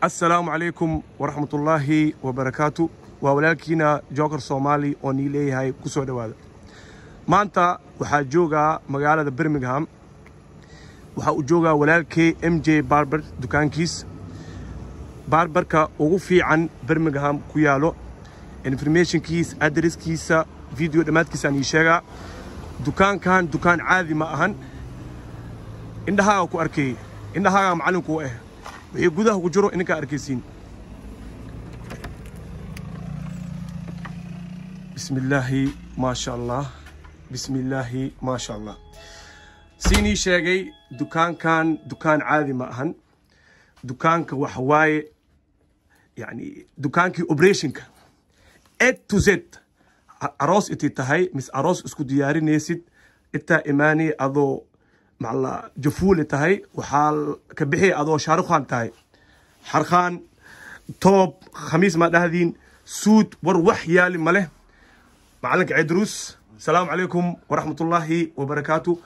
Assalaamu calaykum waraxmatullaahi wabarakaatu. Waa walaalkiina Joker Soomaali oo nii leeyahay ku soo dhowaada. Maanta waxaa joogaa magaalada Birmingham, waxaa uu joogaa walaalkay MJ Barber, dukaankiis barberka ugu fiican Birmingham ku yaalo. Informationkiis, addresskiisa, video dhammaadkiisa aan ii sheegaa. Dukaankan dukaan caadi ma ahan. Indhahaaga ku arkay, indhahaaga macallinku ah, wixii gudaha ku jiro idinkaa arkaysiin. Bismi illaahi, maasha Allah, bismi illaahi, maasha Allah. Siinii sheegay, dukaankan dukaan caadi ma ahan. Dukaanka waxa waaye yani dukaankii operationka A to Z. Aroos intay tahay mis aroos isku diyaarinaysid, intaa imaani adoo macalla jafuule tahay, waxaa ka bixi adoo Shaarukhan tahay. Xarkhaan, toob, khamiis ma dhahdiin, suud, war wax yaali ma leh. Macalinka Cidruus, asalaamu calaykum waraxmatullaahi wabarakaatu.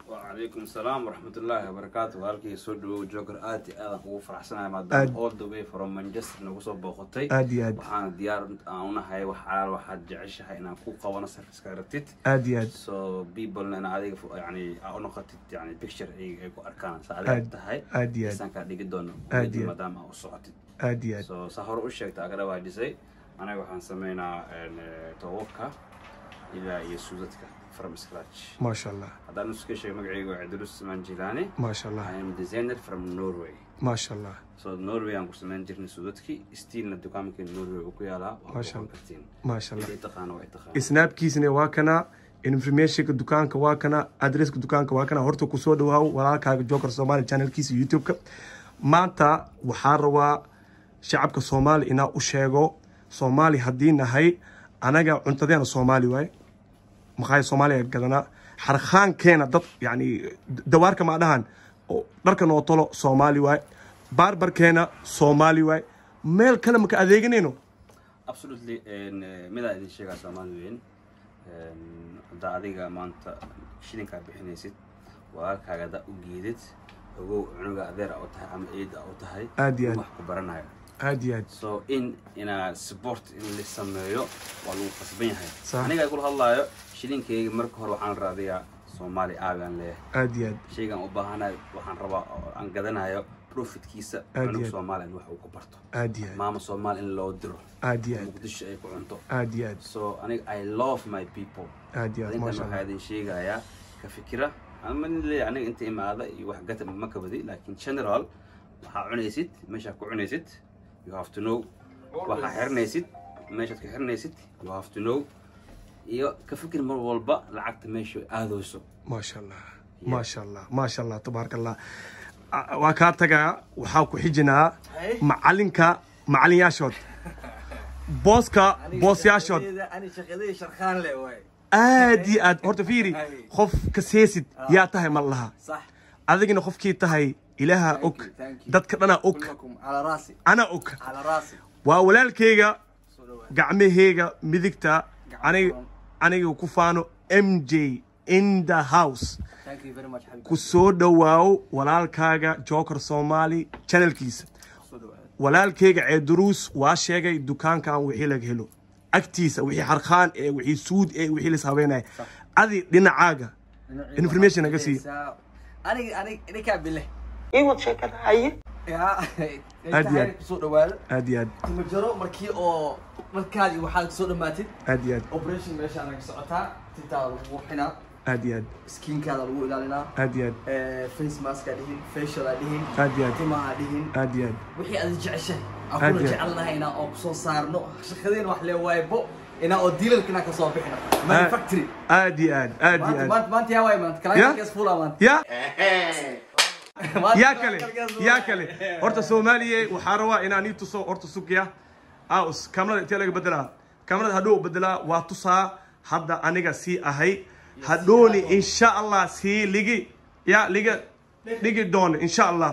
وعليكم السلام ورحمة الله وبركاته. Halkii soo dhawow Joker, aad iyo aad aan kugu faraxsanahay maadaama all the way from Manchester nagu soo booqatay. Aad iyo aad. Waxaan diyaar aan unahay wax calaal waxaad jeceshahay inaan ku qabano serviceka rabtid. Aad iyo aad. So people in adiga yani aa u noqotid yani picture ay ku arkaan sa adiga tahay. Aad iyo aad. Isaan kaa dhigi doono Aad iyo aad. maadaama aa u socotid. Aad iyo aad. So saa hore u sheegta aga dhawaajisay, anaga waxaan sameynaa toobabka ilaa iyo suudadka from scratch. Maasha Allah. Haddaan iska sheego, magacayga waa Cidrus Usmaan Jilaani. Maasha Allah. I am designer from Norway. Maasha Allah. So Norway aan ku samayn jirnay suudadkii, stillna dukaanka Norway uu ku yaalaa, waa Masha booqan Allah. kartiin. Maasha Allah. Inta taqaana waa taqaana. Snapkiisna waa kana, informationka dukaanka waa kana, addresska dukaanka waa kana. Horta kusoo dhawaaw walaalkaaga Joker Somali channelkiisa YouTube-ka. Maanta waxaa rabaa shacabka Soomaali inaa u sheego. Soomaali haddii nahay anaga, cuntadeena Soomaali waaye, maqaaya Soomaaliya gadanaa, xarkhaankeena dad yani dawaarka ma dhahan oo dharka noo tolo Soomaali waaye, barberkeena Soomaali waaye, meel kale maka adeeganayno. Absolutely. Midaa idin sheegaa, Soomaali weyn, haddaa adiga maanta shilinkaa bixinaysid, walaalkaaga haddaa u geedid, ogow cunuga adeer a u tahay ama eed a u tahay Aad iyo aad. wax ku baranayo. Aad iyo aad. So inaa support in la sameeyo waa lagu qasban yahay. Sax. Aniga kula hadlaayo, shilinkayga marka hore waxaan raadiyaa Soomaali aagaan leeyahay. Aad iyo aad. Shaygaan u baahanayo, waxaan rabaa oo aan gadanayo profitkiisa Aad iyo cunug aad. Soomaali in wax uu ku barto, Aad iyo aad. maama Soomaali in loo diro Aad iyo aad. Muqdisho ay ku cunto. Aad iyo aad. So aniga I love my people. Aad iyo aad. Adinkan maasha waxaa Allah. idin sheegayaa, ka fikira ama nin leeyahay aniga inta imaada iyo wax gata ma kabadi, laakiin general waxaa cunaysid, meeshaa ku cunaysid you have to know, waxaa xiranaysid, meeshaad ka xiranaysid you have to know, iyo ka fikir mar walba lacagta meesha aadayso. Maasha Allah, maasha Allah, maasha Allah, tabaaraka Allah. Waa kaa tagaa, waxaa ku xijinaa macalinka macalinyaashood, booska boosyaashood. Ani shaqadii sharkhaan le waay. Aad iyo aad. Horta fiiri, qof ka seesid yaa tahay ma laha. Sax. Adigina qofkii tahay Ilaaha og. Thank you. Dadka dhanaa og. كلكم على راسي. Ana og. على راسي. Waa walaalkayga soo dhawaad. gacmaheyga midigta aniga furan. Aniga ku faano, MJ in the house. Thank you very much حبيبي. Ku soo dhowaaw walaalkaaga Joker Somali channelkiisa. Soo dhawaad. Walaalkayga Ceeduruus waa sheegay dukaankan wixii laga helo agtiisa, wixii xarkhaan ee, wixii suud ee, wixii lis habeenaya. Adi dhinacaaga information naga sii. Aniga aniga ninkaa bile. Ii wad sheekada, haye. Yaa. Aad iyo aad. Soo dhawaada. Aad iyo aad. Timajaro markii oo markaadii waxaad kasoo dhamaatid Aad iyo aad. operation meesha anaga socotaa, tintaada lagu qurxinaa, Aad iyo aad. skinkaada lagu ilaalinaa. Aad iyo aad. Face mask aa dhihin, facial aa dhihin, Aad iyo aad. timaha dhihin, Aad iyo aad. wixii aad jeceshahay aan Aad kula iyo aad. jecelnahay inaan oo kusoo saarno. Shaqadeen wax lee waaye bo inaa oo dealerka inaan kasoo bixino manufactory. Aad iyo aad, aad iyo aad. Maanta maanta yaa waay maanta Ya? client fuula maanta. Ya. Maanta Yaa kale. client fuula. Yaa kale. Horta Soomaaliya waxaa rabaa inaan ii tuso. Horta sugya aus kamarada intee laga bedelaa? Kamarada hadhow bedelaa, waa tusaa. Hadda aniga sii ahay, hadhooni insha Allah sii ligi ya liga dhigi doono insha Allah.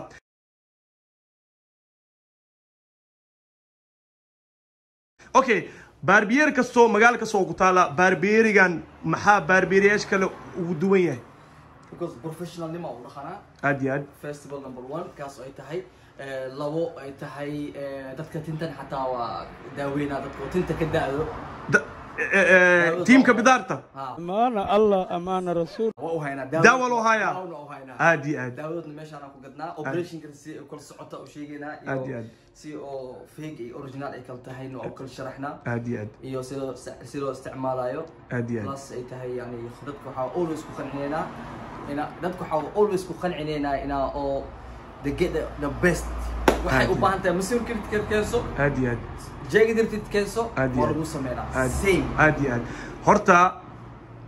Okay, barbier kastoo magaalo kastoo ku taala, barbierigan maxaa barbieriyaasha kale ugu duwan yahay? Because professional nima u dhaqanaa. Aad iyo aad. Festival number 1 kaas ay tahay labo ay tahay dadka tintan xataa waa daaweynaa dadka oo tinta ka da'do. Tiimka bidaarta. Amaana Allah, amaana rasuul. Waa u haynaa daawo loo hayaa. Daawona u haynaa. Aad iyo aad. Daawadoodna meeshaan aan ku gadnaa operationka si kala socota u sheegaynaa Aad iyo aad. Si oo fake iyo original ay kala tahayna oo kala sharaxnaa. Aad iyo aad. Iyo si loo isticmaalayo. Aad iyo aad. Plus ay tahay yani dadka waxaa always ku qancinaynaa ina dadka waxaa always ku qancinaynaa ina oo they get the best. Waxay u baahan tahay masuul keenso. Aad iyo aad. Jeega dirtid keenso waa lagu sameynaa. Same. Aad iyo aad. Horta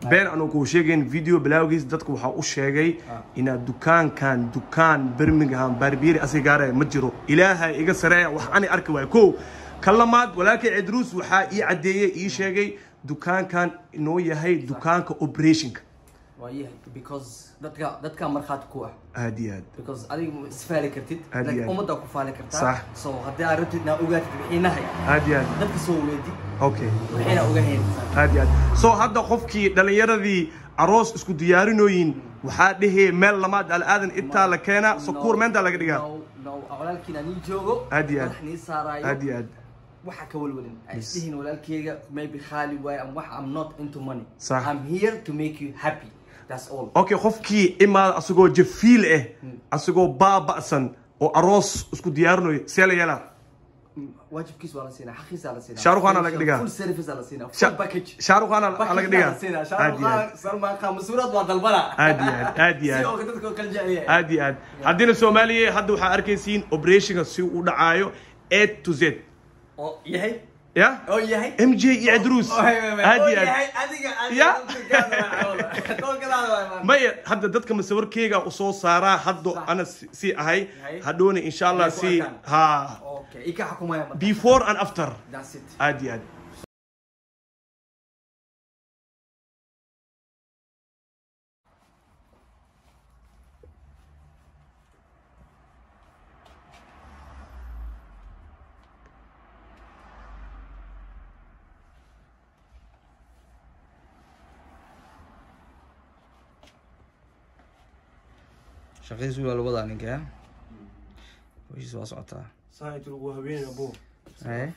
been aanu kuu sheegayn video bilowgiis dadku waxaa u sheegay inaad dukaankan dukaan Birmingham barbieri asiga gaaraya ma jiro. Ilaahay iga sareeya wax ani arki waayo. Kow kalamaad walaalkay Cidruus waxaa ii caddeeyey ii sheegay dukaankan inuu yahay dukaanka operationka. Waa yahay because dadka markhaati ku ah. Aad iyo aad. Because adiga ma isfaali kartid laakiin ummadda ku faali kartaa. Sax. So haddii aad rabtid inaad ogaatid wixiinahay. Aad iyo aad. Dadka soo weedi. Okay. Wixiina ogahayn. Aad iyo aad. So hadda qofkii dhalinyaradii aroos isku diyaarinooyin waxaa dhehee meel lamaad alaadan intaa la keenaa sokuur meentaa laga dhigaa. No, walaalkiina nii joogo. Aad iyo aad. Madax nii saaraayo. Aad iyo aad. Waxa ka walwalin. Isdihin walaalkeyga maybe khaali waay am wax I'm not into money. Sax. I'm here to make you happy. That's all. Okay, qofkii imaada asagoo jafiil ah asagoo baaba'san oo aroos isku diyaarinayo see la yeelaa? Waajibkiis waa la siinaa, xaqiisa la siinaa. Shahrukh Khan laga dhigaa. Full service la siinaa, full package. Shahrukh Khan laga dhigaa. Shahrukh Khan, Salman Khan, masuuraad waa dalbana. Aad iyo aad, aad iyo aad. Si oo dadka kala jecel yahay. Aad iyo aad. Haddina Soomaaliya hadda waxaa arkaysiin operationka si uu dhacaayo A to Z. Oo yahay? Ya? Oo yahay? MJ iyo Cidruus. Aad iyo aad. Adiga Ya? Maya hadda dadka masawirkeyga u soo saaraa hadda ana si ahay hadhoona insha Allah si ha. Okay, ika xukumaya marka. Before and after. That's it. Aad iyo aad. Shaqadiisu waa la wadaa ninka. Hawshiisu waa socotaa. Saayid lagu habeenay abo. Ee?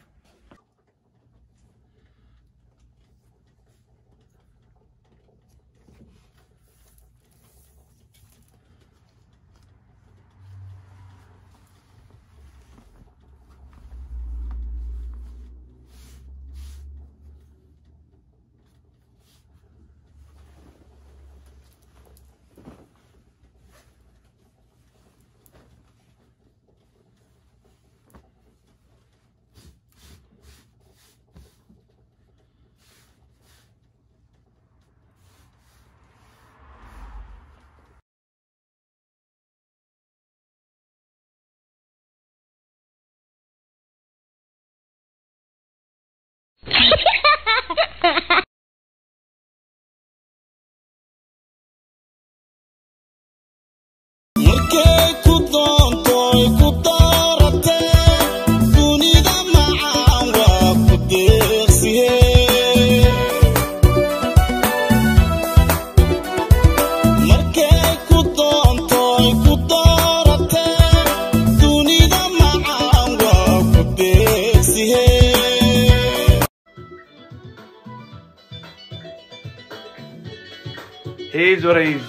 He is what he is.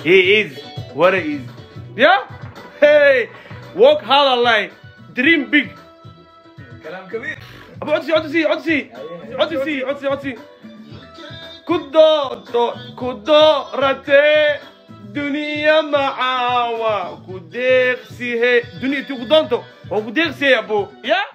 He is what he is. Yeah? Hey! Work hard, Allah. Dream big. كلام كبير. أبو عدسي عدسي عدسي عدسي عدسي عدسي. كدورتي دنيا معاوة كديرسي هي دنيا تقدونتو وكديرسي يا أبو. يا؟